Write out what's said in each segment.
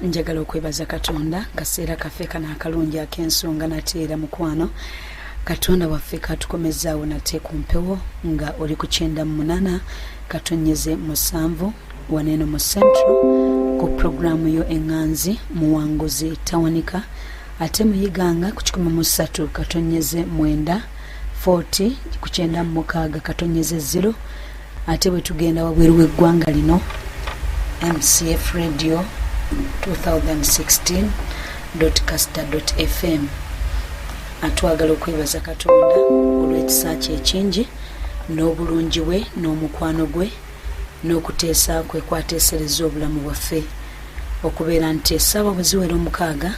Njagala okwebaza Katonda kaseera kaffe kano akalungi ak'ensonga nate era mukwano Katonda waffe katukomezaawo nate ku mpewo nga oli ku 98.7 waneeno mu Central ku pulogulaamu yo eŋŋanzi Muwanguzi Tawanika, ate muyiganga ku 103.9 40 ku 96.0, ate bwe tugenda wabweru w'eggwanga lino MCF Radio 2016 caster fm. Atwagala okwebaza Katonda olw'ekisa kye ekingi n'obulungi bwe n'omukwano gwe n'okuteesa kwe kwateesereza obulamu bwaffe okubeera nti essaawa bwe ziwera 6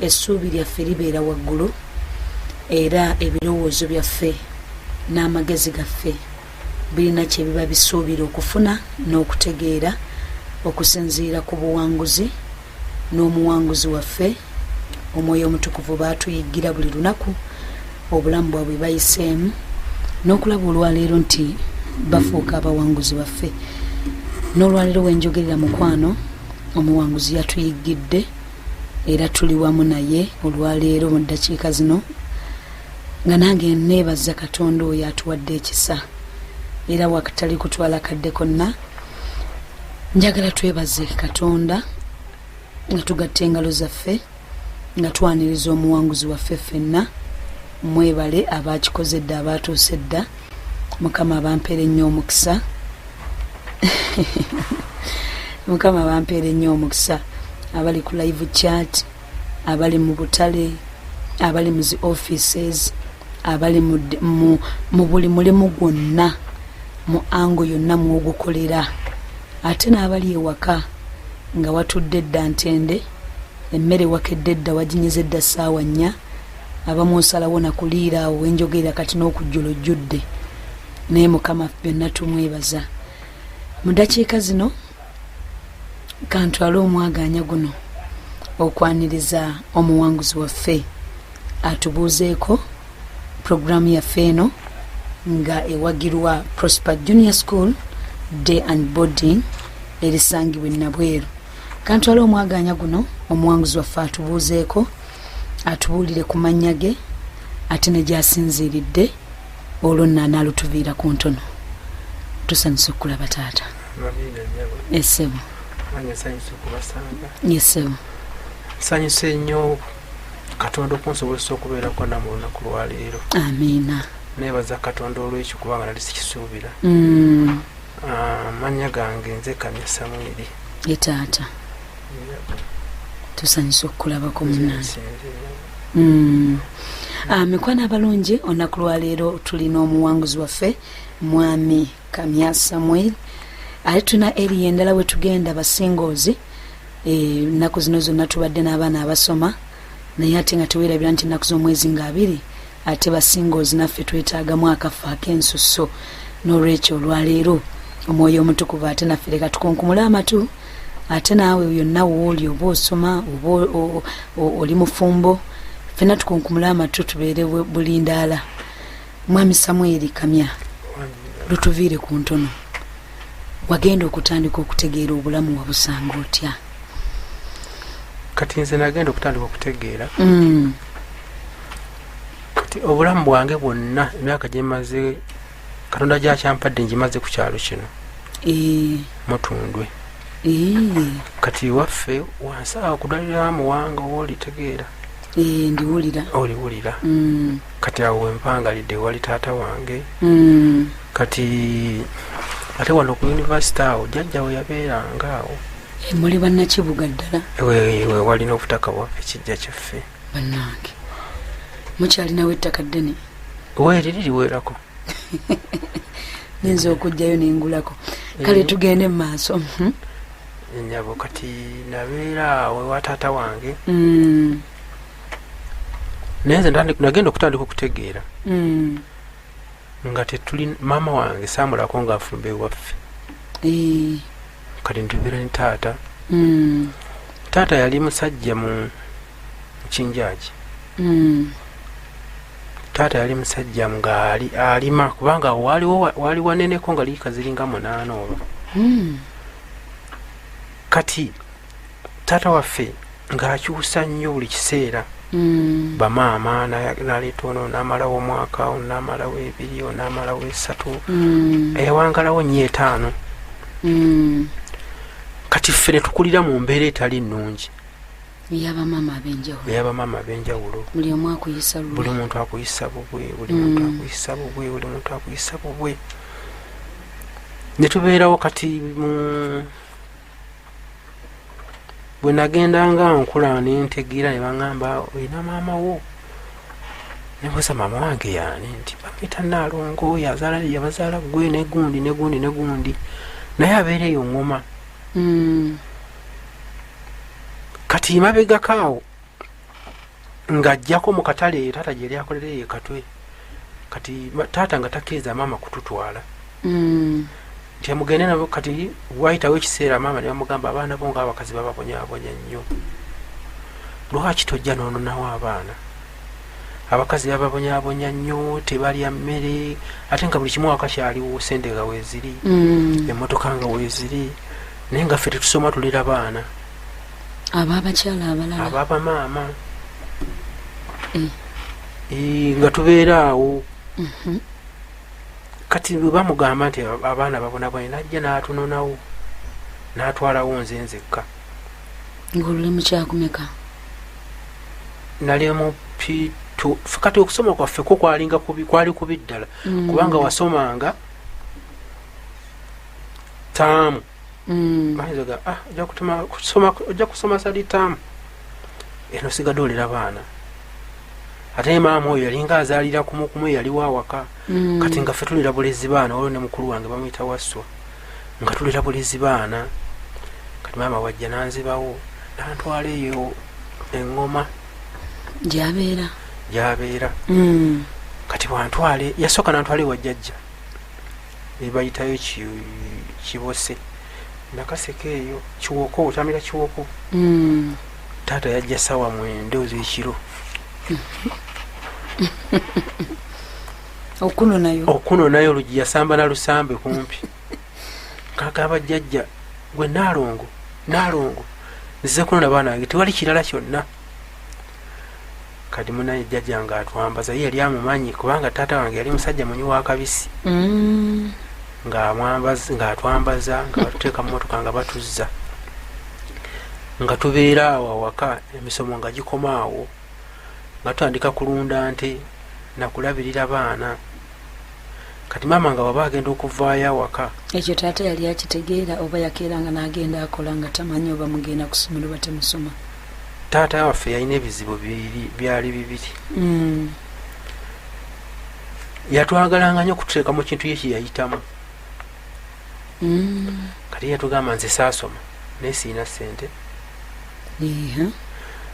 essuubi lyaffe libeera waggulu era ebirowoozo byaffe n'amagezi gaffe birina kye biba bisuubira okufuna n'okutegeera okusinziira ku buwanguzi n'omuwanguzi waffe Omwoyo Omutukuvu baatuyiggira buli lunaku obulamu bwabwe bayiseemu n'okulaba olwaleero nti bafuuka abawanguzi baffe. N'olwaleero wenjogerera mukwano, omuwanguzi yatuyiggidde era tuli wamu naye olwaleero mu ddakiika zino, nga nange neebaza Katonda oyo atuwadde ekisa era wakatali kutwala kadde konna. Njagala twebaze Katonda nga tugatta engalo zaffe nga twaniriza omuwanguzi waffe ffenna. Mwebale abakikoze dda, abatuuse dda, Mukama abampeere nnyo omukisa. Mukama abampeere nnyo omukisa abali ku live chat, abali mu butale, abali mu zi offices, abali mu buli mulimu gwonna, mu ango yonna mwogukolera, ate n'abali ewaka nga watudde dda ntende, emmere wakedde dda, waginyize dda ssaawa 4, abamu osalawo nakuliira awo wenjogerera kati n'okujjula ojjudde. Naye Mukama byonna tumwebaza. Mu ddakiika zino kantwale omwagaanya guno okwaniriza omuwanguzi waffe atubuuzeeko pulogulaamu yaffe eno nga ewagirwa Prosper Junior School Day and Boarding erisangibwa e Nabweru. Kantwale omwagaanya guno omuwanguzi waffe atubuuzeeko, atubuulire ku mannya ge ate ne gy'asinziiridde, olwo nno anaalutuviira ku ntono. Tusanyuse okukulaba taata. Esebo. Esebo. Nsanyuse nnyo Katonda okunsobozesa okubeerako namwe olunaku lwaleero. Amiina. Neebaza Katonda olw'ekyo kubanga nali sikisuubira. Amannya gange nze Kamya Samwiri. Ye taata. Tusanyuse okukulabako munange. Mikwano abalungi, olunaku lwaleero tulina omuwanguzi waffe Mwami Kamya Samuel, ate tulina eriya endala we tugenda basingoozi. Ennaku zino zonna tubadde n'abaana abasoma, naye ate nga teweerabira nti ennaku z'omwezi nga 20 ate basingoozi naffe twetaagamu akafo ak'ensusso. N'olwekyo olwaleero Omwoyo Omutukuvu ate naffe leka tukunkumule amatu, ate naawe yonna wooli, oba osoma oba oli mufumbo, ffenna tukunkumule amatu tubeere bulindaala. Mwami Samwiri Kamya, lutuviire ku ntono, wagenda okutandika okutegeera obulamu wabusanga otya? Kati nze nagenda okutandika okutegeera kati obulamu bwange bwonna, emyaka gyemaze Katonda gyakyampadde ngimaze ku kyalo kino Mutundwe. Kati waffe wansi awo kudalira Muwanga oba olitegeera? Ndiwulira. Oliwulira. Kati awo wempangalidde wali taata wange. Kati ate wano ku yunivasite awo jjajja we yabeeranga awo. Muli bannakibuga ddala. We walina obutaka bwaffe, kijja kyaffe. Bannange, mukyalinawo ettaka ddene? Weeriri liwerako. Nyinza okugjayo nengulako. Kale tugende mu maaso. Nyabo, kati nabeera awo ewa taata wange, naye nze nagenda okutandika okutegeera nga tetuli, maama wange saamulako ng'afumba ewaffe. Kati ntubeera ne taata. Taata yali musajja mu kinjaaki. Taata yali musajja ng'ali alima, kubanga waliwo wali waneneko nga liika ziringa 8 oba. Kati Taata waffe ng'akyusa nnyo buli kiseera. Bamaama n'aleeta ono n'amalawo omwaka, ono n'amalawo 2, ono n'amalawo 3. Eyawangalawo nnyo 5. Kati ffe ne tukulira mu mbeera etali nnungi. Ey'abamaama ab'enjawulo. Ey'abamaama ab'enjawulo. Buli omu akuyisa bubwe. Buli muntu akuyisa bubwe, buli muntu akuyisa bubwe, buli muntu akuyisa bubwe. Ne tubeerawo kati mu bwe nagendanga nkula ne ntegeera ne baŋŋamba olina maama wo. Ne mbuuza maama wange yaani nti bamuyita Nnaalongo, yabazaala ggwe ne gundi ne gundi ne gundi, naye abeera eyo ŋŋoma. Kati mabegako awo ng'ajjako mu katale eyo taata gye yali akolera eyo e Katwe. Kati taata nga takkiriza maama kututwala. Nti amugende nabo. Kati waayitawo ekiseera maama ne bamugamba abaana bo ng'abakazi bababonyaabonya nnyo, lwaki tojja n'ononawo abaana? Abakazi bababonyaabonya nnyo, tebalya mmere, ate nga buli kimu awaka kyaliwo, ssente nga weeziri, emmotoka nga weeziri, naye nga ffe tetusoma, tulera baana. Ab'abakyala abalala. Ab'abamaama. Nga tubeera awo. Kati bwe bamugamba nti abaana babonabona, n'ajja n'atunonawo, n'atwalawo nze nzekka. Ng'oluli mu kyakumeka? Nali mu P2. Kati okusoma kwaffe kwo kwalinga kubi, kwali kubi ddala. Kubanga wasomanga taamu. Bayinza okugamba, ojja kutuma, kusoma, ojja kusoma sali taamu. Eno sigadde olera baana. Ate maama oyo yalinga azaalira kumu kumu, yaliwo awaka. Kati nga ffe tulera bulezi baana, waliwo ne mukulu wange bamuyita Wasswa. Nga tulera bulezi baana. Kati maama wajja n'anzibawo, n'antwala eyo eŋŋoma. Gy'abeera. Gy'abeera. Kati bw'antwale, yasooka n'antwala ewa jjajja. Ne bayitayo Kibose. Nakaseke eyo, Kiwoko, otambira Kiwoko. Taata yajja ssaawa 9 ez'ekiro. Okunonayo. Okunonayo oluggi yasamba na lusambe kumpi. Kagamba jjajja, gwe Nnaalongo, Nnaalongo, nzize kunona baana bange, tewali kirala kyonna. Kati munaye jjajja ng'atwambaza, ye yali amumanyi kubanga taata wange yali musajja munywi wa kabisi. Ng'atwambaza, nga batuteeka mu mmotoka nga batuzza. Nga tubeera awo awaka, emisomo nga gikoma awo. Nga tutandika kulunda nte na kulabirira baana. Kati maama nga bw'aba agenda okuvaayo awaka. Ekyo taata yali akitegeera oba yakeeranga n'agenda akola nga tamanyi oba mugenda ku ssomero oba temusoma? Taata waffe yalina ebizibu byali bibiri. Yatwagalanga nnyo okututeeka mu kintu ye kye yayitamu. Kati yatugamba nze saasoma naye sirina ssente.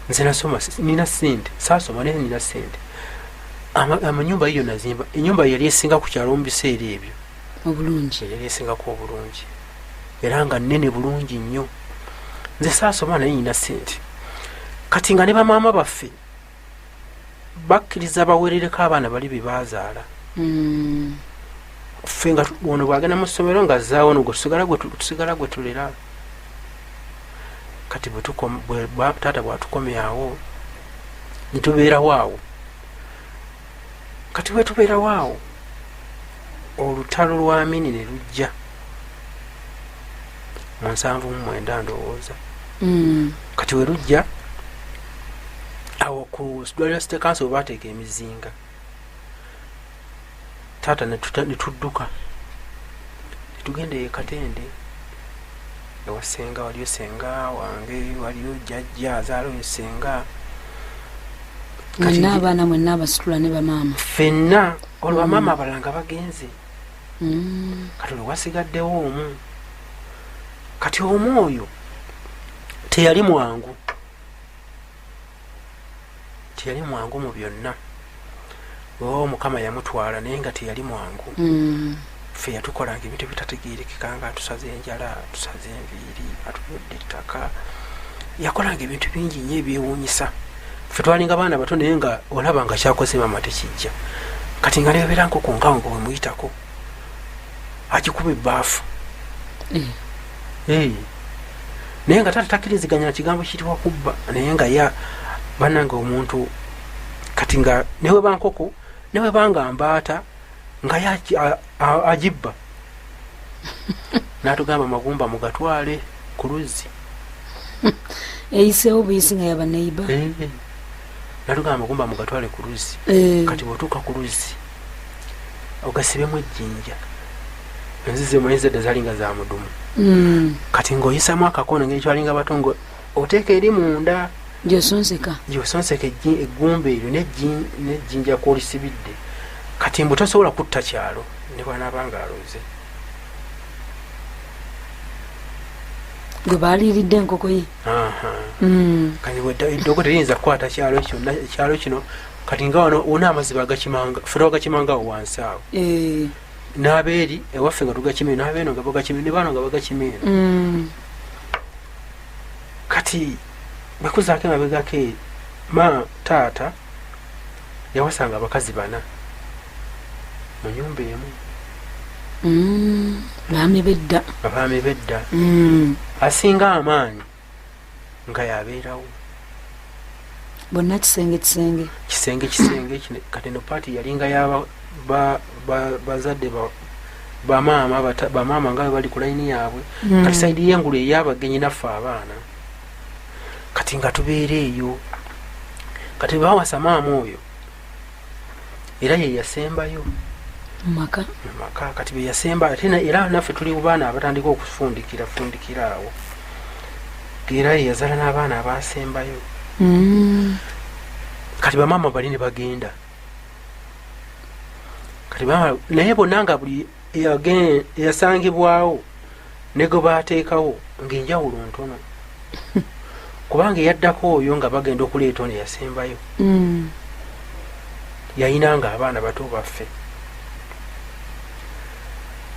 Nze nasoma, nina ssente, saasoma naye nina ssente. Amanyumba yo nazimba, ennyumba yali esinga ku kyalo mu biseera ebyo. Obulungi. Yali esingako obulungi. Era nga nnene bulungi nnyo. Nze saasoma naye nina ssente. Kati nga ne bamaama baffe bakkiriza baweerereko abaana bali be baazaala. Ffe nga ono bw'agenda mu ssomero nga azzaawo ono gwe tusigala gwe tulera. Kati taata bw'atukomyawo ne tubeerawo awo. Kati bwe tubeerawo awo, olutalo lwa Amini ne lujja mu 79 ndowooza. Kati we lujja awo ku ddwaliro City Council we baateeka emizinga, taata ne tudduka ne tugenda e Katende ewa ssenga, waliyo ssenga wange, waliyo jjajja azaala oyo ssenga. Mwenna abaana mwenna abasitula ne bamaama. Ffenna olwo bamaama abalala nga bagenze. Kati olwo wasigaddewo omu. Kati omu oyo teyali mwangu. Teyali mwangu mu byonna. Weewaawo Mukama yamutwala naye nga teyali mwangu. Ffe yatukolanga ebintu ebitategeerekeka nga atusaza enjala, atusaza enviiri, atuyodde ettaka. Yakolanga ebintu bingi nnyo ebyewuunyisa. Ffe twalinga baana bato naye nga olaba nga kyakoze maama tekijja. Kati nga nebeera nkoko nga ngo bwe muyitako, agikuba ebbaafu. Naye nga taata takkiriziganya na kigambo kiyitibwa kubba, naye nga ya bannange omuntu kati nga ne bweba nkoko ne bweba nga mbaata nga agibba. N'atugamba amagumba mugatwale ku luzzi. Eyiseewo buyisi nga yaba neighbor. N'atugamba amagumba mugatwale ku luzzi. Kati bw'otuuka ku luzzi ogasibemu ejjinja. Enzizi omanyi zedda zaali nga za mudumu. Kati ng'oyisamu akakono engeri kyalinga bato ngo oteeka eri munda. Gy'osonseka. Gy'osonseka eggumba eryo n'ejjinja kw'olisibidde. Kati mbu tosobola kutta kyalo ne bw'anaaba ng'aloze. Gwe baaliiridde enkoko ye. Kati eddogo teriyinza kukwata kyalo kyonna, ekyalo kino kati nga wano wonna amazzi bagakimanga, ffe twagakimanga awo wansi awo. N'abeeri ewaffe nga tugakima eno, n'abeeno nga bagakima eno, ne baano nga bagakima eno. Kati bwe kuzaako emabegako eri, ma taata yawasanga abakazi bana mu nnyumba emu. Baami b'edda. Abaami b'edda. Asinga amaanyi nga yabeerawo. Bonna kisenge kisenge. Kisenge kisenge kino, kati eno paati yalinga ya bazadde bamaama, bamaama nga bwe bali ku layini yaabwe. Kati sayidi y'engulu ey'abagenyi naffe abaana. Kati nga tubeera eyo. Kati bawasa maama oyo era ye yasembayo. Mu maka. Mu maka. Kati be yasemba ate era naffe tuli ku baana abatandika okufundikira fundikira awo. Era ye yazaala n'abaana abasembayo. Kati bamaama bali ne bagenda. Kati bamaama naye bonna nga buli eyasangibwawo ne gwe baateekawo ng'enjawulo ntono. Kubanga eyaddako oyo nga bagenda okuleeta ono eyasembayo. Yayinanga abaana bato baffe.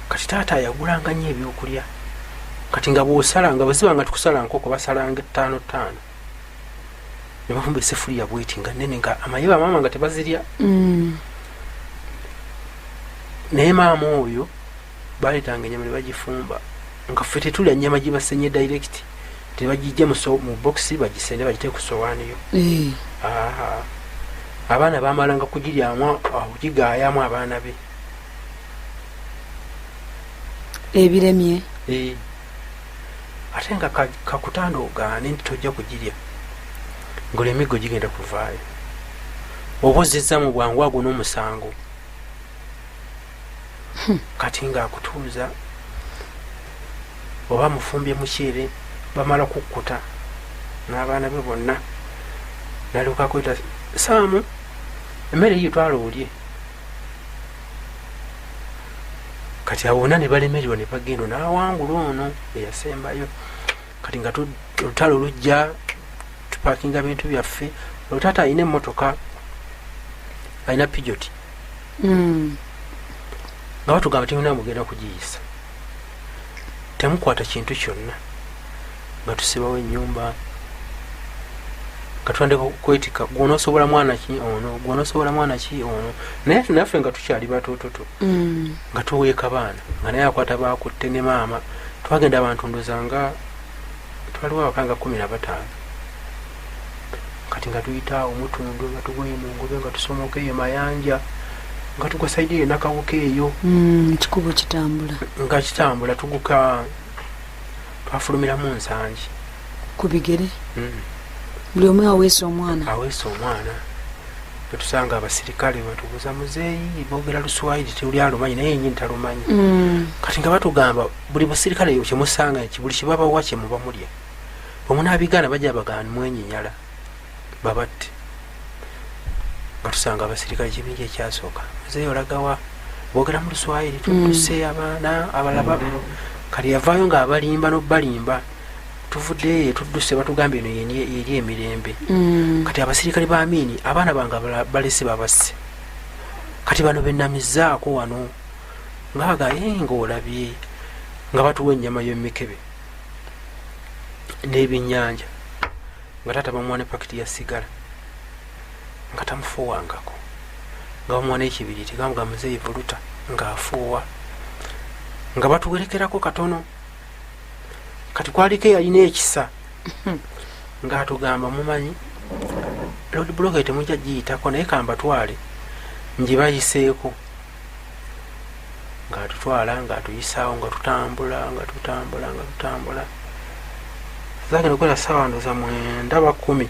Kati taata yagulanga nnyo ebyokulya. Kati nga bw'osala nga bwe ziba nga tukusala nkoko basalanga ttaano ttaano. Ne bafumba essefuliya bw'eti nga nnene nga amaye bamaama nga tebazirya. Naye maama oyo baleetanga ennyama ne bagifumba nga ffe tetulya nnyama gibasenye direct. Tebagijja mu bokisi bagisende bagiteeke ku ssowaani yo. Abaana baamalanga kugiryamu okugigaayamu abaana be. Ebiremye. Ate nga kakutanda ogaane nti tojja kugirya. Ng'olwo emiggo gigenda kuvaayo. Oba ozizza mu bwangu ago n'omusango. Kati ng'akutuuza oba mufumbye muceere bamala kukkuta n'abaana be bonna. N'alyoka akweta Saamu emmere yiyo twala olye. Kati awo bonna ne balemererwa ne bagenda n'awangula ono eyasembayo. Kati nga olutalo lujja tupakinga bintu byaffe. Olwo taata alina emmotoka, alina Peugeot. Nga batugamba temulina mugenda kugiyisa. Temukwata kintu kyonna. Nga tusibawo ennyumba. Nga tutandika okwetikka gw'onoosobola mwana ki ono, gw'onoosobola mwana ki ono. Naye naffe nga tukyali batoototo. Nga tuweeka baana. Nga naye akwata baakutte ne maama. Twagenda abantu ndowooza nga twaliwo abaka nga 15. Kati nga tuyita awo Mutundu, nga tugoye mu Ngobe, nga tusomoka eyo Mayanja, nga tugwa sayidi eyo Nakawuka eyo. Ekikubo kitambula. Nga kitambula tuguka twafulumiramu Nsangi. Ku bigere? Buli omu aweesa omwana. Aweesa omwana. Bwe tusanga abasirikale batubuuza muzeeyi boogera Luswayiri tewali alumanyi naye yennyini talumanyi. Kati nga batugamba buli busirikale kye musanga buli kye babawa kye muba mulya. Bwe munaabigaana bajja bagamba mwenyinyala babatte. Nga tusanga abasirikale kibinja ekyasooka. Muzeeyi olagawa boogera mu Luswayiri tudduse abaana abalaba. Kati yavaayo ng'abalimba n'obbalimba. Tuvudde eyo tudduse batugambye eno eri emirembe. Kati abasirikale ba Amini abaana bange balese babasse. Kati bano bennamizzaako wano nga baga ng'olabye nga batuwa ennyama y'emmekebe n'ebyennyanja nga taata bamuwa ne pakiti ya sigala nga tamufuuwangako nga bamuwa n'ekibiriiti nga muzeeyi Voluta ng'afuuwa nga batuwerekerako katono. Kati kwaliko eyalina ekisa ng'atugamba, mumanyi road block temujja giyitako, naye kambatwale ngibayiseeko. Ng'atutwala, ng'atuyisaawo, nga tutambula, nga tutambula, nga tutambula. Zagenda okukola ssaawa ndoza 9 ba 10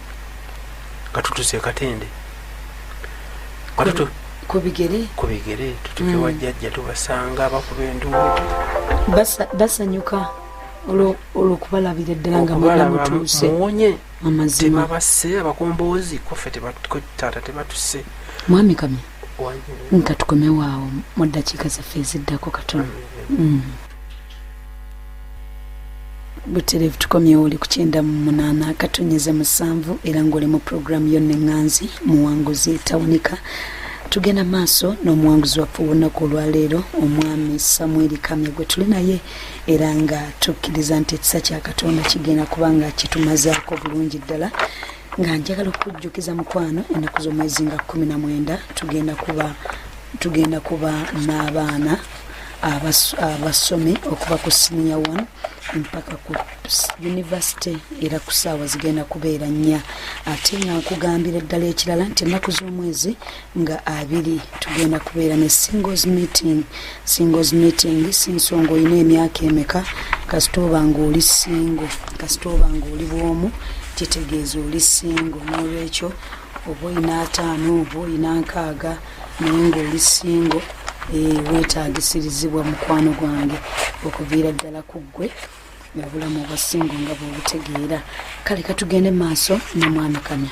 nga tutuse Katende. Ku bigere? Ku bigere tutuke wa jjajja, tubasanga bakuba enduulu. Basanyuka olw'okubalabira ddala nga mwenna mutuuse. Muwonye. Amazima. Tebabasse abakomboozi, koffe taata tebatuse. Mwami Kamya, nka tukomewo awo mu ddakiika zaffe eziddako katono. Butereevu tukomyewo, oli ku 98.7 era ng'oli mu puroguramu yonna eŋŋanzi Muwanguzi Tawunika. Tugenda maaso n'omuwanguzi waffe olunaku olwaleero, omwami Samuel Kamya gwe tuli naye, era nga tukkiriza nti ekisa kya Katonda kigenda kuba nga kitumazaako bulungi ddala. Nga njagala okujjukiza mukwano, ennaku z'omwezi nga 19 tugenda kuba n'abaana abasomi okuva ku senior 1 mpaka ku university, era ku ssaawa zigenda kubeera 4. Ate nga nkugambira ddala ekirala nti ennaku z'omwezi nga 2 tugenda kubeera ne singles meeting. Singles meeting si nsonga olina emyaka emeka, kasita oba ng'oli single, kasita oba ng'oli bw'omu kitegeeza oli single. N'olwekyo oba olina 50 oba olina 60 naye ng'oli single, weetaagisirizibwa mukwano gwange okuviira ddala ku ggwe obulamu obwa single nga bw'obutegeera. Kale katugende maaso ne mwami Kamya.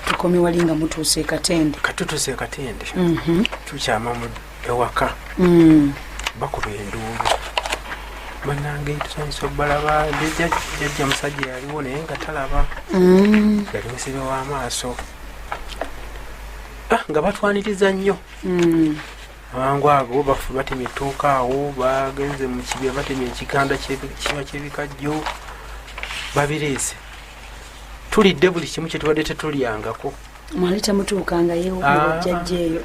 Tukomye wali nga mutuuse e Katende. Katutuuse e Katende. Tukyama mu ewaka. Bakuba enduulu. Bannange tusanyusa obbalaba, jjajja musajja yaliwo naye nga talaba. Yali musibe w'amaaso. Nga batwaniriza nnyo. Amangu ago batemye ettooke awo, bagenze mu kibira batemye ekikanda kiba ky'ebikajjo, babireese. Tulidde buli kimu kye tubadde tetulyangako. Mwali temutuukangayo mu bajjajja eyo?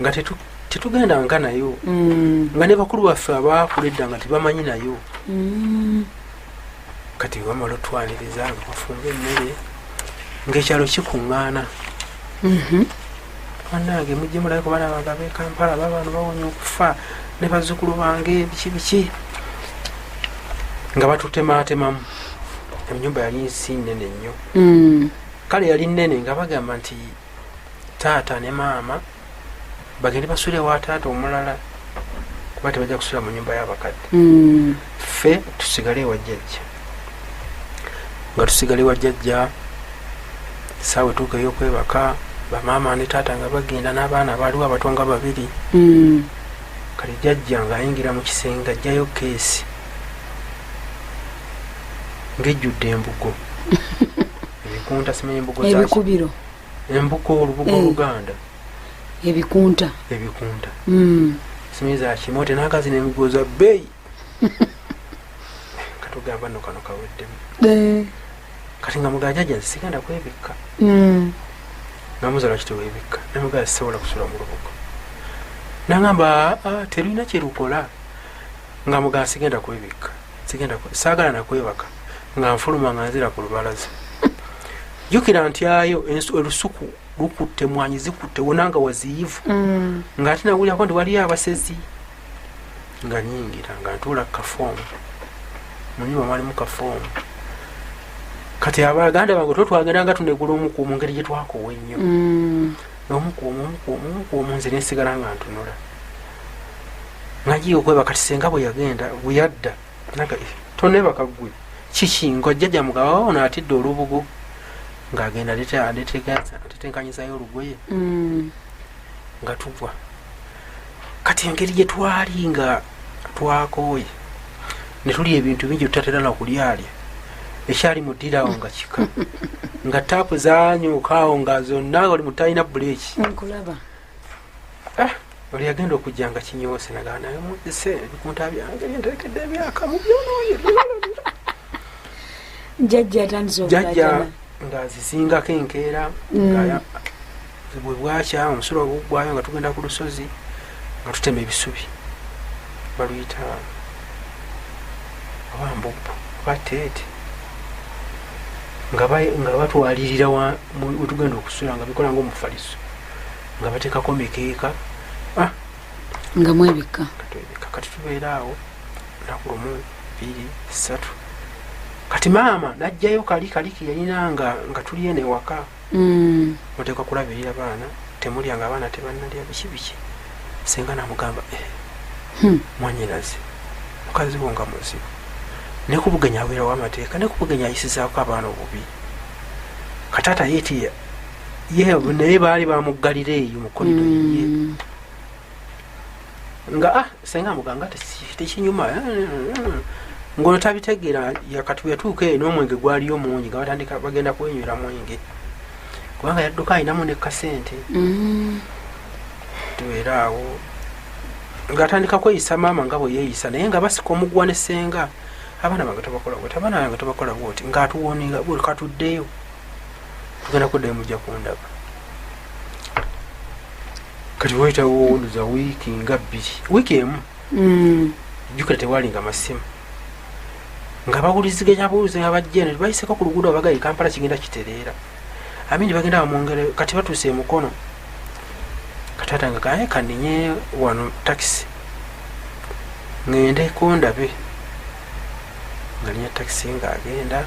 Nga tetugendanga nayo. Nga ne bakulu baffe abaakula edda nga tebamanyi nayo. Kati bamala otwaniriza nga bafumba emmere, ng'ekyalo kikuŋŋaana. Bannange mujje mulabe ku baana bange ab'e Kampala, baabano bawonye okufa ne bazzukulu bange biki biki. Nga batutematemamu. Ennyumba yali nsi nnene nnyo. Kale yali nnene nga bagamba nti taata ne maama bagende basule ewa taata omulala kuba tebajja kusula mu nnyumba y'abakadde. Ffe tusigale ewa jjajja. Nga tusigale ewa jjajja, essaawa etuuka ey'okwebaka, bamaama ne taata nga bagenda n'abaana baaliwo abato nga 2. Kale jjajja ng'ayingira mu kisenge aggyayo keesi ng'ejjudde embugo. Ebikunta simanyi embugo za ki? Ebikubiro. Embugo, olubugo oluganda. Ebikunta. Ebikunta. Simanyi za kimote n'akazi n'embugo za bbeeyi. Katugamba nno kano kaweddemu. Kati nga mugamba jjajja nze sigenda kwebikka. Namubuuza lwaki teweebikka? Namugamba sisobola kusula mu lubugo. N'angamba, terulina kye lukola. Nga mugamba sigenda kwebikka. Sigenda saagala na kwebaka. Nga nfuluma nga nzira ku lubalaza. Jjukira nti ayo olusuku lukutte, mwanyi zikutte, wonna nga waziyivu. Ng'ate nawulirako nti waliyo abasezi. Nga nnyingira, nga ntuula ku kafoomu. Mu nnyumba mwalimu kafoomu. Kati abaganda bange two twagenda nga tunegula omukuumu mu ngeri gye twakoowa ennyo. Omukuumu, omukuumu, omukuumu, nze ne nsigala nga ntunula. Nga ngiye okwebaka, kati ssenga bwe yagenda, bwe yadda, naga, tonneebaka ggwe. Kiki? Nga jjajja mugaba ono atidde olubugo. Ng'agenda atetenkanyizaayo olugoye. Nga tugwa. Kati engeri gye twali nga twakooye, ne tulya ebintu bingi tutatera na kulyalya. Ekyali mu ddiro awo nga kika. Nga taapu zaanyuka awo nga zonna oli mutalina buleeki. Nkulaba. Oli yagenda okujja nga kinyoose, nagamba naye muzise ebikunta byange bye nterekedde emyaka mu byonoonye, byolabira. Jjajja atandise Jjajja okulajana. ng'azizingako enkeera, nga bwe bwakya omusulo oguggwayo nga tugenda ku lusozi nga tutema ebisubi. Baluyita Oba Mbubbu oba Teete, nga batwalirira wetugenda okusula, nga bikola ngaomufaliso, nga bateekako mikeeka, nga mwebika. Kati tubeera awo lunaku 1, 2, 3. Kati maama najjayo kali ke yalina nga tuli eno ewaka. Muteekwa kulabirira baana, temulyanga abaana tebannalya biki biki. Senga namugamba, mwanyinaze mukazi wo nga muzibu, ne ku bugenyi abeerawo amateeka, ne ku bugenyi ayisizaako abaana obubi. Kataata yeetiya ye naye baali bamuggalira eyo mu korido ye nga senga amugamba tekinyuma, ngono tabitegeera. Kati yatuuka eyo n'omwenge gwaliyo mungi, nga batandika bagenda kwenywera mwenge, kubanga yadduka alinamu ne kasente. Tubeera awo ng'atandika kweyisa maama nga bwe yeeyisa, naye nga basika omuguwa ne senga, abaana bange tobakola bwoti, abaana bange tobakola bwoti, ng'atuwoninga bwe katuddeyo, tugenda kuddayo mujja kundaba. Kati wayitawo za wiiki nga 2, wiiki 1, jjukira tewalinga masimu, nga bawuliziganya buwulizi abajja eno bayiseko ku luguudo abagayi Kampala kigenda kitereera, amini bagenda bamwongere. Kati batuuse emukono, kataata nga kaye kaninye wano takisi ŋŋendeko ndabe, nga linya takisi ng'agenda,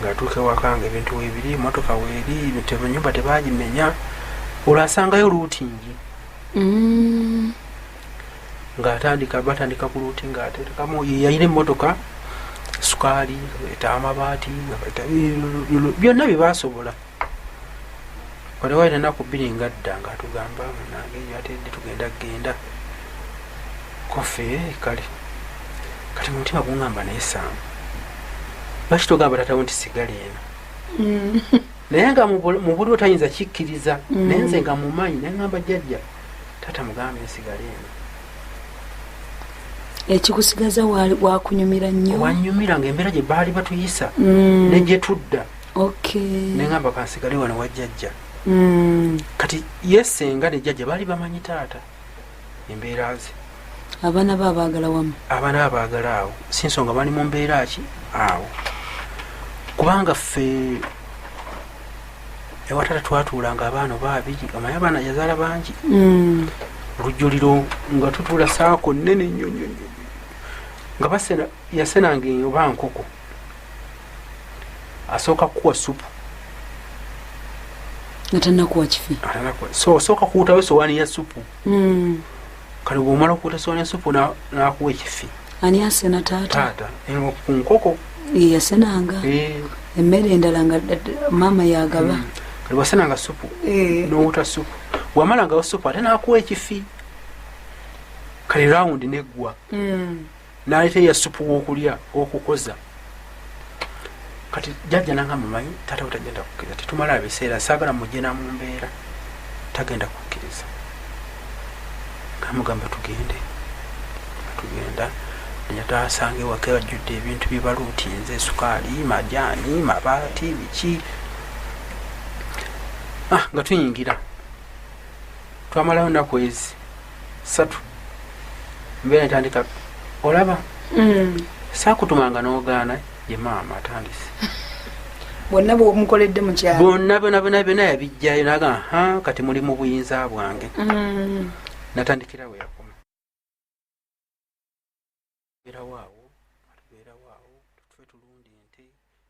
ng'atuuka ewaka nga ebintu weebiri, emmotoka weeri, ennyumba tebagimenya, olwo asangayo luutingi. Ng'atandika batandika ku luuti ng'ateekamu, yalina emmotoka sukaali, nga baleeta amabaati, nga baleeta byonna bye baasobola. Kati waayita ennaku 2 nga dda ng'atugamba munange yatedde tugenda genda koffe kale. Kati mu mutima gungamba naye Saamu, lwaki togamba taatawo nti sigala eno? Naye nga mu buliwo tayinza kikkiriza, naye nze nga mumanyi, naye ngamba jjajja taata mugambe nsigale eno. Ekikusigaza wakunyumira nnyo, wanyumira nga embeera gye baali batuyisa ne gye tudda. Neŋŋamba kansigale wano wa jjajja. Kati ye senga ne jjajja baali bamanyi taata embeera ze. Abaana ba baagala wamu, abaana ba baagala awo, si nsonga bali mu mbeera ki awo, kubanga ffe ewa taata twatuulanga abaana oba 2, omanyi abaana yazaala bangi. Olujjuliro nga tutuula saako nnene nnyo nnyo nnyo, nga basena yasenanga oba nkoko, asooka kukuwa supu nga tannakuwa kifi, so osooka kuwutawo esowaani ya supu. Kale bw'omala okuwuta esowaani ya supu n'akuwa ekifi. Ani asena? Taata? Taata ku nkoko yasenanga, emmere endala nga maama yagaba. Kale bwasenanga supu n'owuta supu, bw'amalangawo supu ate n'akuwa ekifi. Kale rawundi neggwa, n'aleeta eya supu w'okulya okukoza. Kati jjajja nangamba manyi taata we tagenda kukkiriza, tetumala biseera, saagala mujje na mu mbeera, tagenda kukkiriza. Namugamba tugende, tugenda natasanga ewaka bajjudde ebintu bye baluutinze, sukaali, majaani, mabaati, biki. Nga tuyingira, twamalayo nnaku ezi 3, mbeera netandika olaba saakutumanga n'ogaana, ye maama atandise. Bonna bwomukoledde mu kyalo, bonna bonna bonna byonna yabijjayo, naga kati muli mu buyinza bwange. Natandikira we yakoma, tubeerawo awo, tubeerawo awo, tufe tulunda ente,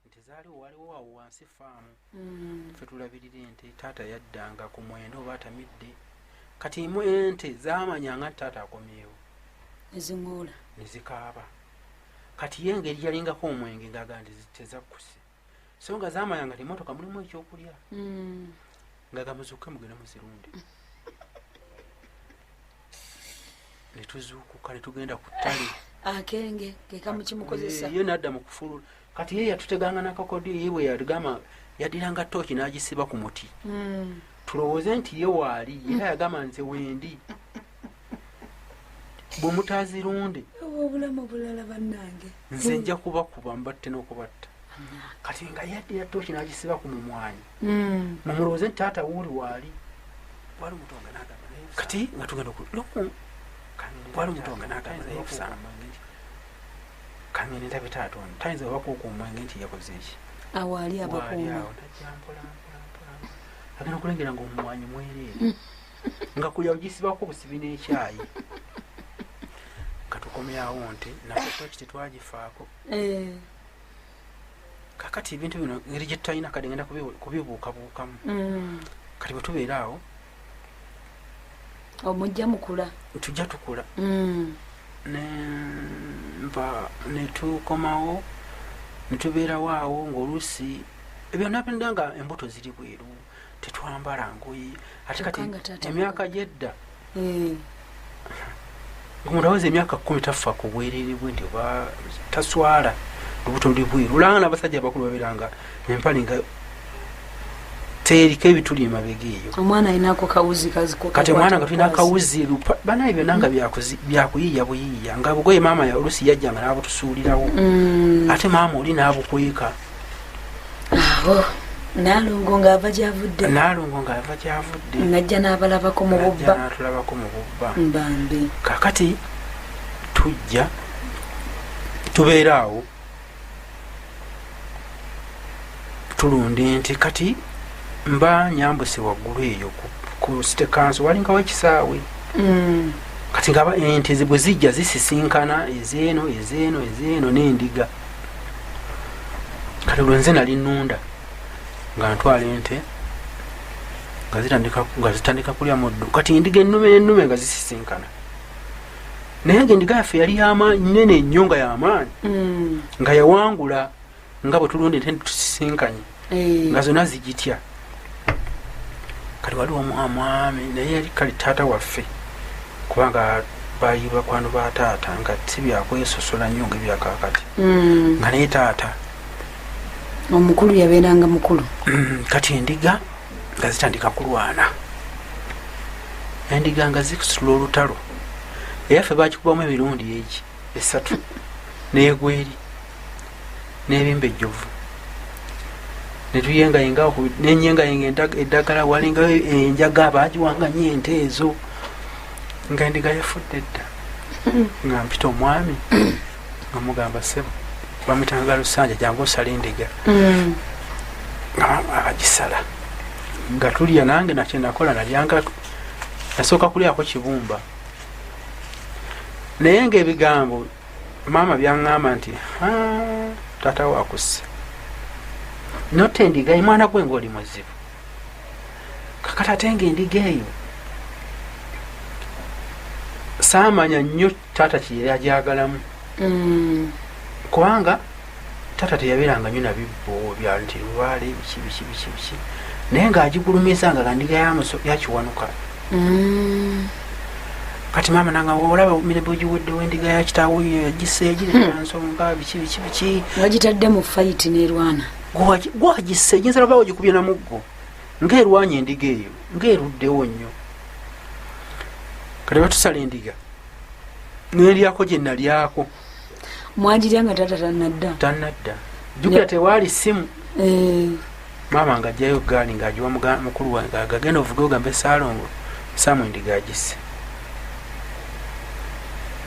ente zaaliwo, waliwo awo wansi faamu, tufe tulabirira ente. Taata yaddanga ku 9 oba atamidde, kati mu ente zaamanyanga nti taata akomyewo, neziŋoola nezikaaba. Kati ye engeri yalingako omwenge ng'agamba nti tezakkuse, so nga zaamanyanga nti emmotoka mulimu ekyokulya, nga gamuzuuke mugende muzirunde. Ne tuzuukuka ne tugenda ku ttale. Akenge kekamukimukozesa. Ye nadda mu kufulula. Kati ye yatuteganga n'akakodyo, ye bwe yagamba yaddiranga ttooki n'agisiba ku muti, tulowooze nti ye waali, era yagamba nze wendi, bwe mutazirunde obulamu bulala bannange, nze nja kubakuba mbatte n'okubatta. Kati nga yaddira ttooki n'agisiba ku mumwanyi, mumulowooze nti taata wuuli waali. Wali omutonga n'agamba, kati nga tugenda wali omutonga n'agamba naye kusamba. Kangende ndabe taata ono tayinza obakuuka omwenge nti yakoze eki. Awo ali abakuuma. Awo najja mpola mpola mpola, agenda okulengera nga omumwanyi mwereere nga kulya ogisibako obusibi n'ekyayi. Nga tukomyawo nte naffe toki tetwagifaako. Kakati ebintu bino engeri gye tutalina kade ngenda kubibuukabuukamu. Kati bwe tubeera awo omujja mukula, tujja tukula. Nva netukomawo netubeerawo awo ng'oluusi byonna byonna nga embuto ziri bweru, tetwambala ngoye. Ate kati emyaka gyedda omuntu aweza emyaka 10 tafa ku bwereere bwe nti oba taswala lubuto luli bweru. Olanga n'abasajja abakulu babeeranga empale nga teriko ebituli emabega eyo. Omwana alinako kawuzi kaziko. Kati omwana nga tulina akawuzi banaye byonna nga byakuyiiya buyiiya, nga bugoye maama oluusi yajjanga n'abutusuulirawo. Ate maama oli n'abukweka. Awo Naalongo ng'ava gy'avudde. Naalongo ng'ava gy'avudde. Najja n'abalabako mu bubba. Najja n'atulabako mu bubba. Mbambi. Kakati tujja tubeera awo tulunda ente. Kati mba nyambuse waggulu eyo ku city council walingawo ekisaawe. Kati nga ente bwe zijja zisisinkana ezeeno ezeeno ezeeno n'endiga. Kati olwo nze nali nnunda nga ntwala ente nga zitandika kulya muddo. Kati endiga ennume n'ennume nga zisisinkana, naye nga endiga yaffe yali y'amaanyi nnene nnyo nga y'amaanyi, nga yawangula nga bwe tulunda ente tusisinkanye nga zonna zigitya. Kati waliwo omwami naye yali kale taata waffe, kubanga baali bakwano ba taata nga si byakwesosola nnyo nga ebyakaakati, nga naye taata omukulu yabeeranga mukulu. Kati endiga nga zitandika kulwana, endiga nga zikusitula olutalo. Eyaffe bakikubamu emirundi egi 3 n'egweri n'ebimba ejjovu. Netuyengayinga nenyengayinga eddagala, walinga enjaga bagiwanga nnyo ente ezo, nga endiga yafudde dda. Nga mpita omwami nga mugamba ssebo, bamuyitanga Lusanja, jangu osale endiga. Nga abagisala nga tulya. Nange nakye nakola nalyanga, nasooka kulyako kibumba, naye nga ebigambo maama byaŋŋamba nti taata wakusse notta endiga mwana gwe ng'oli muzibu. Kakati ate nga endiga eyo saamanya nnyo taata kye yali agyagalamu, kubanga taata teyabeeranga nnyo na bibbo bya nti lubaale biki biki biki biki, naye ng'agigulumiza nga gandiga yakiwanuka. Kati maama nanga olaba mirembe ogiweddewo endiga ya kitaawo yagisse egireta nsonga biki biki biki, wagitadde mu fayiti n'erwana. Gwagisse giyinza laba ogikubye na muggo ng'erwanya endiga eyo ng'eruddewo nnyo. Kati batusala endiga neryako gye nalyako. Mwagirya nga taata tannadda? Tannadda. Jjukira tewaali ssimu. Maama ng'ajjayo gaali ng'agiwa mukulu wange agagenda ovuge ogambe Ssaalongo Saamu endiga agisse.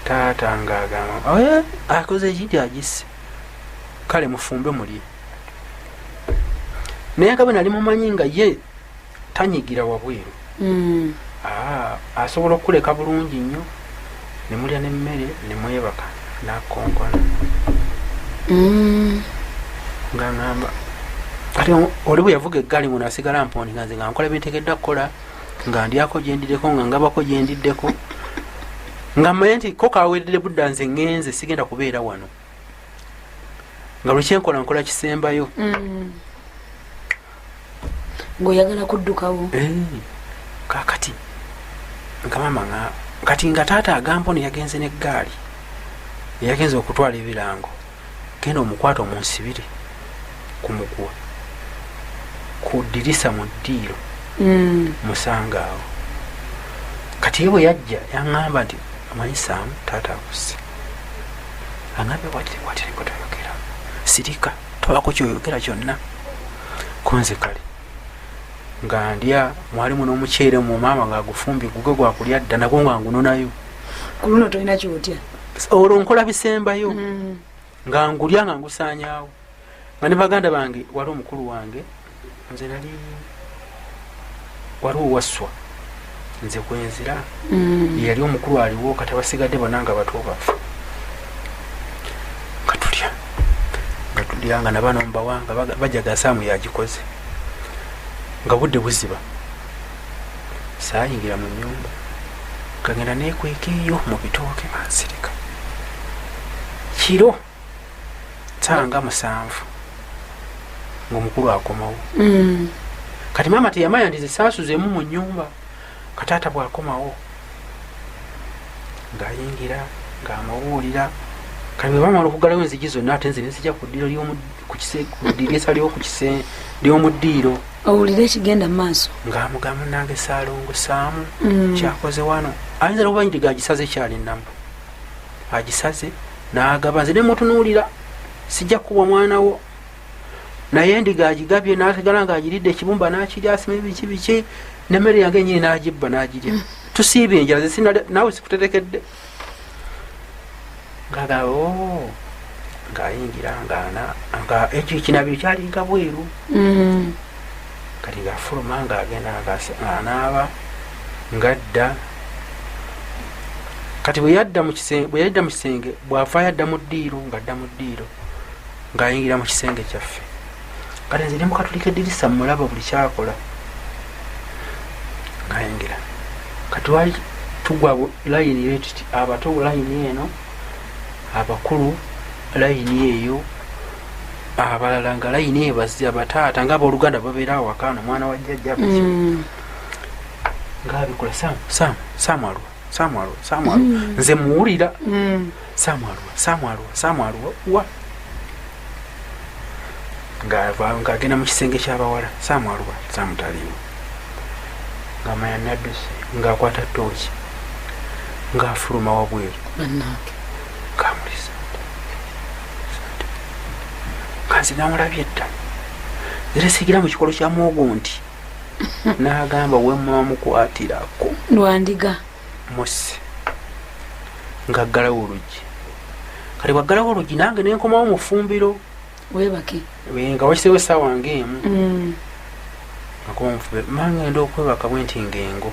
Taata ng'agamba akoze eki nti agisse, kale mufumbe mulye. Naye nga bwe nali mumanyi nga ye tanyigira wabweru, asobola okukuleka bulungi nnyo ne mulya n'emmere ne mwebaka n'akonkona. Nga ŋŋamba kati oli bwe yavuga eggaali ngo nasigala mpondi nga nze nga nkola byenteekeddwa kukola, nga ndyako gye ndiddeko, nga ngabako gye ndiddeko, nga mmanye nti ko kaweredde budda nze ŋŋenze sigenda kubeera wano, nga lwe kyenkola nkola kisembayo. Ng'oyagala kuddukawo. Kaakati nga maama nga kati nga taata agamba ono yagenze n'eggaali, yagenze okutwala ebirango, genda omukwata omunsibire ku muguwa ku ddirisa mu ddiiro, musanga awo. Kati ye bwe yajja yaŋŋamba nti omanyi Saamu taata akusse, aŋŋambye bwati bwati toyogera, sirika tobako kyoyogera kyonna. Konze kale nga ndya mwalimu n'omuceere mu maama ng'agufumbye gugwe gwakulya dda, nagwo nga ngunonayo. Ku luno tolina kyotya, olwo nkola bisembayo. Nga ngulya nga ngusaanyaawo. Nga ne baganda bange, wali omukulu wange, nze nali waliwo wasswa, nze kwenzira. Yali omukulu aliwo, kati abasigadde bonna nga bato baffe. Nga tulya, nga tulya, nga nabaana mubawanga bajaga Saamu yagikoze. Nga budde buziba, saayingira mu nnyumba, kagenda neekweka eyo mu bitooke nga nsirika. Kiro ssaawa 7 ng'omukulu akomawo. Kati maama teyamanya nti zisaasuzeemu mu nnyumba. Kataata bw'akomawo ng'ayingira ng'amubuulira. Kati bwe bamala okuggalawo enzigi zonna, ate nze nenzija ku ddiiro ku ddirisa ly'omu ddiiro. Owulire ekigenda mu maaso. Ng'amugamba, "Nange Saalongo Saamu kyakoze wano." Ayinza nokuba nti agisaze kyali nnamu, agisaze n'agaba. Nze ne mutunuulira, sijja kukuba mwana wo, naye endiga agigabye n'asigala ng'agiridde, ekibumba n'akirya, asima biki biki, nemmere yange enyini n'agibba n'agirya. Tusiibye enjala, ze sinalya, naawe sikuterekedde. Ng'agamba, "Oo." Ng'ayingira ng'ana nga ekyo ekinabiro kyalinga bweru. Kati ng'afuluma ng'agenda ng'anaaba ng'adda. Kati bwe yadda mu kisenge, bwe yadda mu kisenge, bw'avaayo adda mu ddiiro, ng'adda mu ddiiro ng'ayingira mu kisenge kyaffe. Kati nze ne mukatulika eddirisa mulaba buli kyakola ng'ayingira. Kati twali tugwa layini tuti, abato layini eno, abakulu layini eyo, abalala nga layini eyo, bazzi abataata nga abooluganda babeera awaka, no mwana wa jjajja biki. Ng'abikola, "Saamu, Saamu, Saamu aluwa? Saamu aluwa? Saamu aluwa?" Nze muwulira. "Saamu aluwa? Saamu aluwa? Saamu aluwa wa?" Ng'agenda mu kisenge ky'abawala. "Saamu aluwa? Saamu taliiwo." Ng'amanya nadduse, ng'akwata ttooki ng'afuluma wabweru. Bannange. Ng'amulisa nga nze namulabye dda, era sigira mu kikolo kya muwogo nti n'agamba, "Wemwamukwatirako Lwandiga. Musi." Ng'aggalawo oluggi. Kati bw'aggalawo oluggi, nange nenkomawo mu ffumbiro. Weebake. Nga wakiseewo essaawa ng'emu. Nga nkoma mu ffumbiro, mangenda okwebaka bwe nti ng'engo.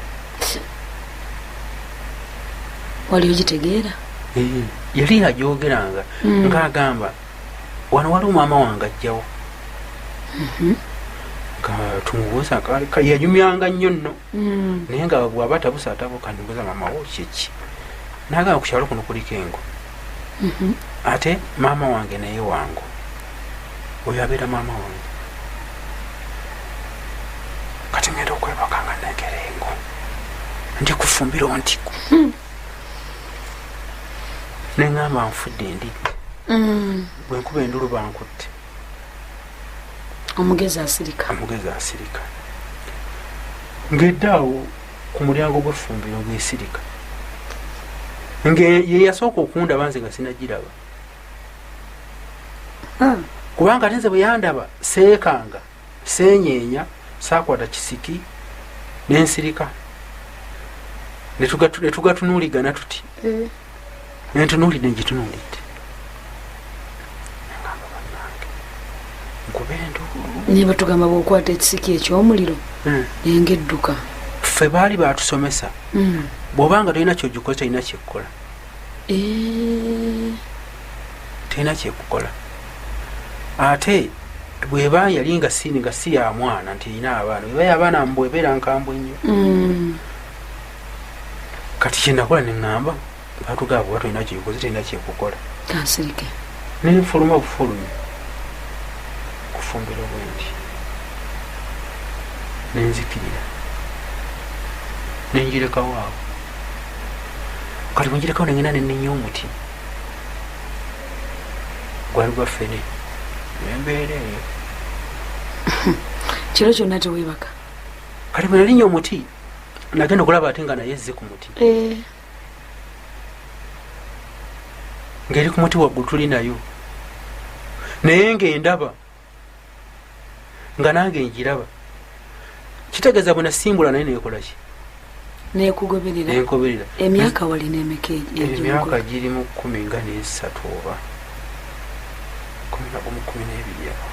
Wali ogitegeera? Yali agyogeranga. Ng'agamba, "Wano waliwo maama wange ajjawo." Nga tumubuuza, yanyumyanga nnyo nno. Naye nga bw'aba tabusa atabuka, nibuuza, "Maama wo kiki?" N'agamba, "Ku kyalo kuno kuliko engo." Ate maama wange naye wangu oyo abeera maama wange. Kati ngenda okwebaka nga negera engo, ndi kufumbiro ntiku, neŋŋamba, "Nfudde, ndidde." Bwe nkuba endulu bankutte. Omugezi asirika. Amugezi asirika. Ng'edde awo ku mulyango gw'effumbiro ng'esirika, ye yasooka okundaba nze nga sinagiraba. Kubanga ate nze bwe yandaba seekanga, seenyeenya, saakwata kisiki, nensirika, ne tugatunuuligana tuti. Nentunuulidde, ngitunuulidde, ngamba, "Bannange, nkube enduulu." Naye batugamba bw'okwata ekisiki eky'omuliro, engedduka. Ffe baali batusomesa, bw'obanga tolina kyogikoze, tolina kyekkola. Tolina kyekukola. Ate bweba yali nga si ya mwana nti erina abaana, bweba yabaana mbwebeera nkambwe nnyo. Kati kyenakola neŋŋamba, batugamba bweba tolina kyegikoze, tolina kyekukola. Kansirike. Nenfuluma bufulumi kufumbiro bwendi, nenzikirira, nenjirekawo awo. Kati bwenjirekawo, nengenda nenenya omuti gwali gwa ffene, nembeera eyo. Kiro kyonna teweebaka? Kati bwe nalinya omuti, nagenda okulaba ate nga naye ezze ku muti. Ng'eri ku muti waggulu, tuli nayo, naye ng'endaba nga nange ngiraba. Kitegeeza bwe nasimbula naye nekolaki? Nekugoberera. Nenkoberera. Emyaka walina emeka? Emyaka giri mu 13 oba. 11, 12 awo.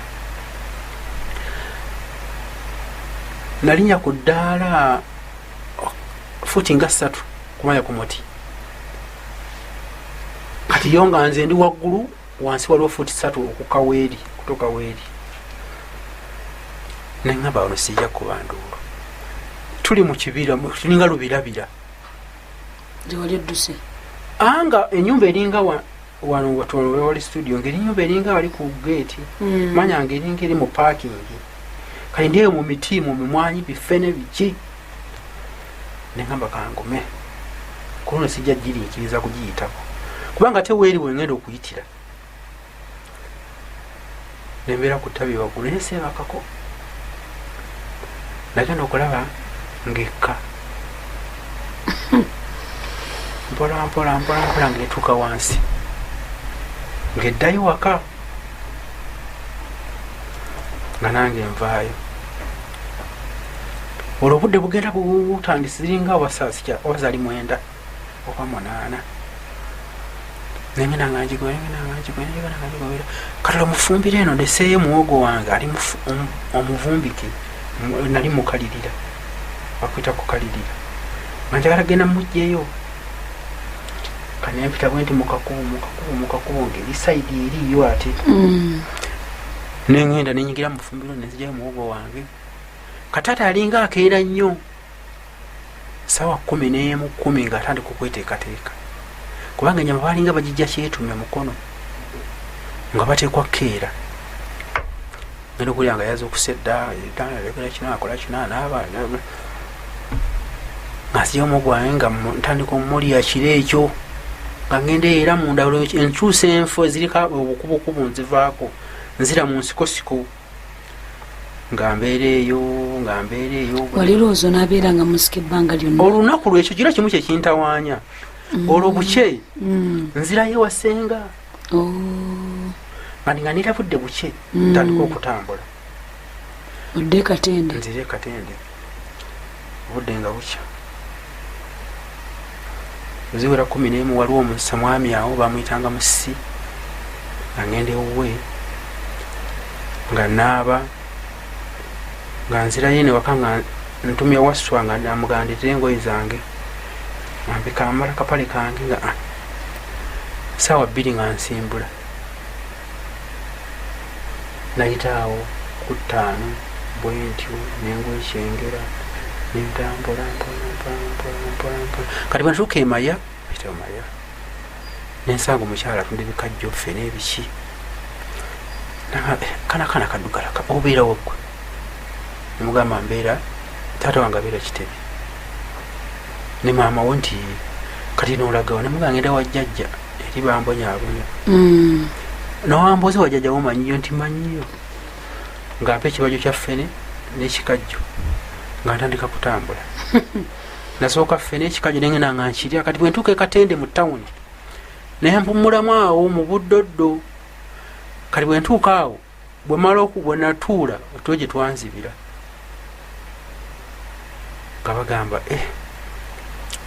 Nalinya ku ddaala futi nga 3 kumanya ku muti. Kati yo nga nze ndi waggulu, wansi waliwo futi 3 okukaweeri, kutoka weeri. Nengamba wano sijja kuba nduulu. Tuli mu kibira, tulinga lubirabira. Wali odduse? Anga ennyumba eringa wano watono wali studio, ng'ennyumba eringa wali ku gate. Manya ng'eringa eri mu parking. Kali ndiyo mu miti, mu mimwanyi, bifene biki. Nengamba kangume. Kuno sijja giriikiriza kugiyitako. Kubanga ate weeri wengenda okuyitira. Nembeera ku ttabi waggulu, naye seebakako. Nagenda okulaba ng'ekka. Mpola mpola mpola mpola ng'etuuka wansi. Ng'eddayo waka. Nga nange nvaayo. Olwo obudde bugenda butandise, ziringa oba zaali 9 oba 8. Nengenda nga ngigobera, nengenda nga ngigobera, nengenda nga ngigobera. Kati olwo mufumbiro eno ndeseeyo muwogo wange ali omuvumbike, nali mukalirira. Bakuyita kukalirira. Nga njagala genda mmuggyeyo. Kane mpita bwe nti mu kakubo, mu kakubo, mu kakubo, ng'eri sayidi eriiyo ate. Nengenda nenyingira mu fumbiro ne nzigyayo muwogo wange. Kataata alinga akeera nnyo. Ssaawa 11 10 ng'atandika okweteekateeka. Kubanga ennyama baalinga bagijja kyetumya mukono. Nga bateekwa kkeera. Ngenda okulya nga yaza okusedda, ayogera kino, akola kino, anaaba, anaaba. Nga nzigyayo muwogo wange nga ntandika omulya kiro ekyo. Nga ngenda era munda, enkyusa enfo eziriko obukubukubu nzivaako. Nzira mu nsikosiko. Nga mbeera eyo, nga mbeera eyo. Wali lowooza onaabeera nga musika ebbanga lyonna? Olunaku lwekyo kiro kimu kye kintawaanya. Olwo bukye, nzirayo ewa ssenga. Nga nga nira budde bukye, ntandika okutambula. Odde Katende? Nzire Katende. Obudde nga bukya. Ziwera 11 waliwo omusamwami awo bamuyitanga Musi. Nga ngenda ewuwe, nga naaba, nga nzirayo eno ewaka nga ntumya Wasswa nga namugandira engoye zange. Nga mbika amala kapale kange nga, ssaawa 2 nga nsimbula. Nayita awo ku 5 bwe ntyo ne ngwa ekyengera, ne ntambula mpola mpola mpola mpola mpola. Kati bwe ntuuka e Maya, mpita e Maya, ne nsanga omukyala atunda ebikajjo ffe n'ebiki. Nagamba, kana kaana kaddugala obeera wa ggwe? Ne mugamba mbeera, taata wange abeera Kitebi. Ne maama wo nti kati n'olagawa? Ne mugamba ngenda wa jjajja eri bambonyaabonya. N'owambuuza wa jjajja wo manyiyo? Nti manyiyo. Ng'ampa ekibajo kya ffene n'ekikajjo nga ntandika kutambula. Nasooka ffene ekikajjo ne ngenda nga nkirya. Kati bwe ntuuka e Katende mu tawuni ne mpummulamu awo mu buddoddo. Kati bwe ntuuka awo, bwe mmala bwe natuula, otulo gye twanzibira. Nga bagamba,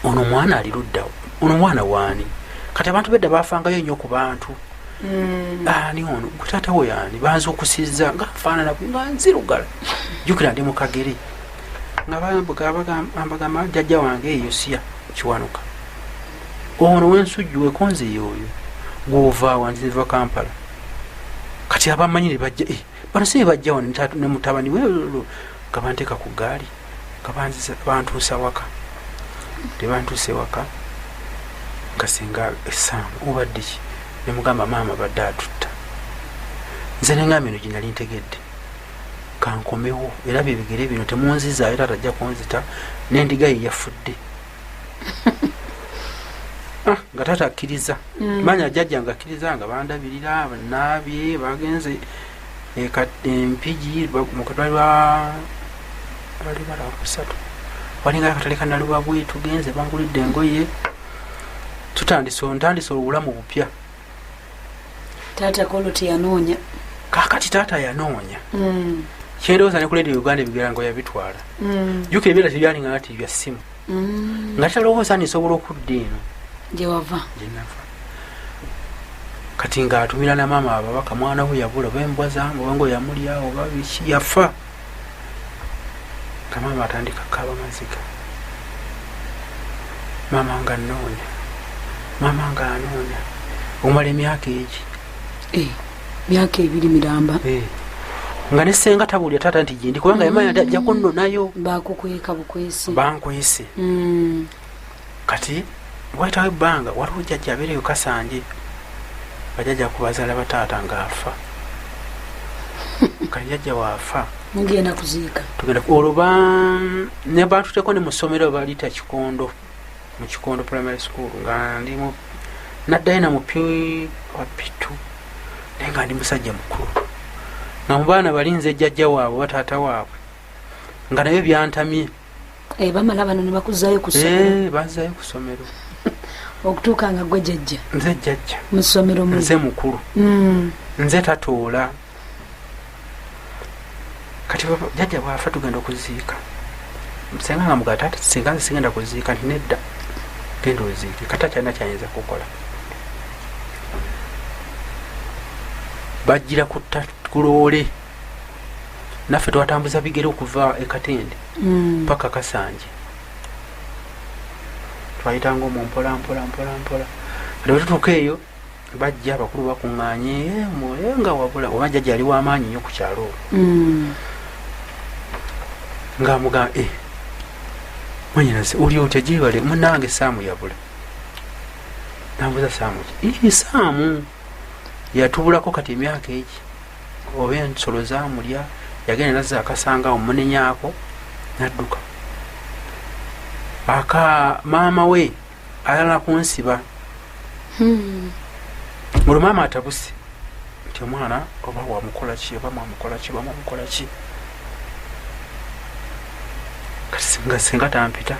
ono omwana ali ludda, ono omwana waani? Kati abantu bedda baafangayo nnyo ku bantu. Ani ono? Gwe taata we ani? Banzuukusizza nga nfaanana bwe, nga nzirugala. Jjukira ndi mu kagere. Nga bagamba jjajja wange eyo Yosiya Kiwanuka. Ono w'ensujju wekonze y'oyo. Gw'ova wa? Nze nva Kampala. Kati abamanyi ne bajja, bano si be bajja wano ne mutabani we, nga banteeka ku ggaali, nga bantuusa waka. Tebantuuse waka, nga singa essaamu obadde ki? Ne mugamba maama badde atutta. Nze ne ngamba eno gye nali ntegedde. Kankomewo, era bye bigere bino temunzizaayo, taata ajja kunzita, n'endiga ye yafudde. Nga taata akkiriza. Manya jjajja nga akkiriza, nga bandabirira, naabye, bagenze Empigi, mu katwali bali balaba kusatu. Walinga akatale ka Nalubabwe, tugenze bangulidde engoye. Ntandise obulamu bupya. Taata kolo teyanoonya. Kaakati taata yanoonya. Kyendowooza ne ku Radio Uganda ebigerango yabitwala. Jjukira ebyera tebyalinga nti bya ssimu. Nga talowooza nti nsobola okudda eno. Gye wava. Gye nava. Kati ng'atumira na maama ababaka, mwana we yabula, oba embwa zange, oba ngo yamulya, oba biki, yafa. Nga maama atandika kukaaba maziga, maama nga nnoonya, maama nga anoonya omala emyaka egi. Myaka 2 miramba. Nga ne ssenga tabuulira taata nti gyendi, kubanga yamanya nti ajja kunnonayo. Bakukweka bukwesi. Bankwese. Kati wayitawo ebbanga, waliwo jjajja abeereyo Kasanje, bajjajja kubazaala ba taata ng'afa. Kati jjajja waafa, mugenda kuziika. Tugenda olwo ne bantuteko ne mu ssomero baliyita Kikondo, mu Kikondo Primary School, nga ndi mu naddayo na mu P wa P2, naye nga ndi musajja mukulu, nga mu baana balinze jjajja waabwe oba taata waabwe, nga naye byantamye. Bamala bano ne bakuzaayo ku ssomero. Bazaayo ku ssomero. Okutuuka nga gwe jjajja. Nze jjajja. Mu ssomero muli. Nze mukulu. Nze tatoola. Kati jjajja bw'afa tugenda okuziika. Senga nga mugamba taata, singa nze sigenda kuziika, nti nedda, genda oziike. Kati akyalina kyayinza kukola. Bajjira ku loole. Naffe twatambuza bigere okuva e Katende paka Kasanje. Twayitanga omwo mpola mpola mpola mpola. Kati bwe tutuuka eyo bajja abakulu bakuŋŋaanye, nga wabula oba jjajja yali w'amaanyi nnyo ku kyalo olwo. Ng'amugamba, mwannyinaze oli otya, gyebale munnange Saamu yabula. Nambuuza Saamu ki? Ii, Saamu yatubulako kati emyaka egi, oba ensolo zaamulya, yagenda nazza akasanga awo munenyaako n'adduka. Aka maama we ayagala kunsiba. Olwo maama atabuse nti omwana oba wamukola ki, oba mwamukola ki, oba mwamukola ki. Kati singa tampita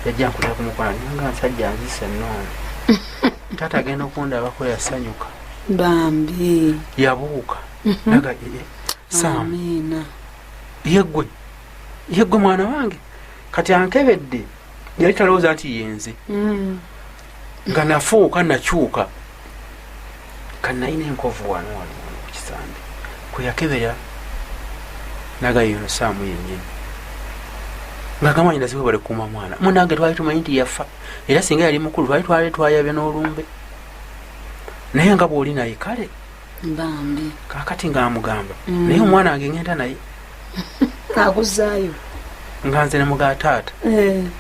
yajja nkulira ku mukwano, nga nsajja nzise ennoono. Taata agenda okundabako yasanyuka. Bambi. Yabuuka. Naga, Sam. Amiina. Yeggwe. Yeggwe mwana wange. Kati ankebedde yali talowooza nti yenze. Nga nafuuka nakyuka. Ka nalina enkovu wano wano wano ku kisambi. Kwe yakebera naga yono Saamu yennyini. Ng'agamba nnyina ziwe bale kukuuma mwana. Munnange twali tumanyi nti yafa. Era singa yali mukulu twali twali twayabya n'olumbe. Naye nga bw'oli naye kale. Bambi. Kaakati ng'amugamba. Naye omwana wange ngenda naye. Akuzaayo. Nga nze ne mugaa taata.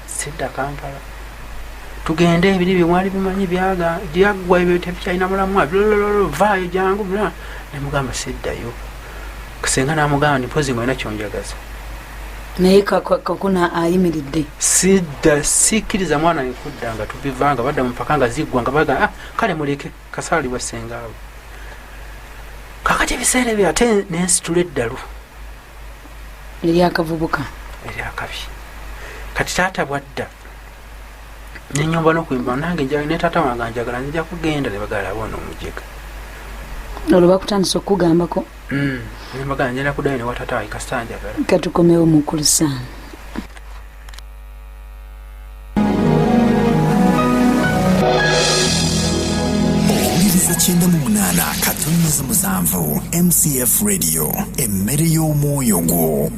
Sidda Kampala. Tugende ebiri bye mwali bimanyi byaggwa ebyo tebikyalina mulamwa. Blablabla, vaayo jangu, bla. Ne mugamba siddayo. Senga n'amugamba nti mpozi ng'olina ky'onjagaza. Naye kakuna ayimiridde. Sidda, sikkiriza mwana wange kudda nga tubiva nga badda mu mpaka nga ziggwa nga bagamba, kale muleke kasaalibwa ssenga abo. Kaakati ebiseera ebyo ate nensitula eddalu. Eryakavubuka. Eryakabi. Kati taata bw'adda nenyomba n'okuyimba nange ne taata wange anjagala nzija kugenda ne bagala abo n'omujega. Olwo bakutandise okukugambako. Ne mbagamba ngenda kuddayo ne wa taata wange kasita njagala. Katukomewo mukulu Sam. Owuliriza 98.7 MCF Radio, emmere y'omwoyo gwo.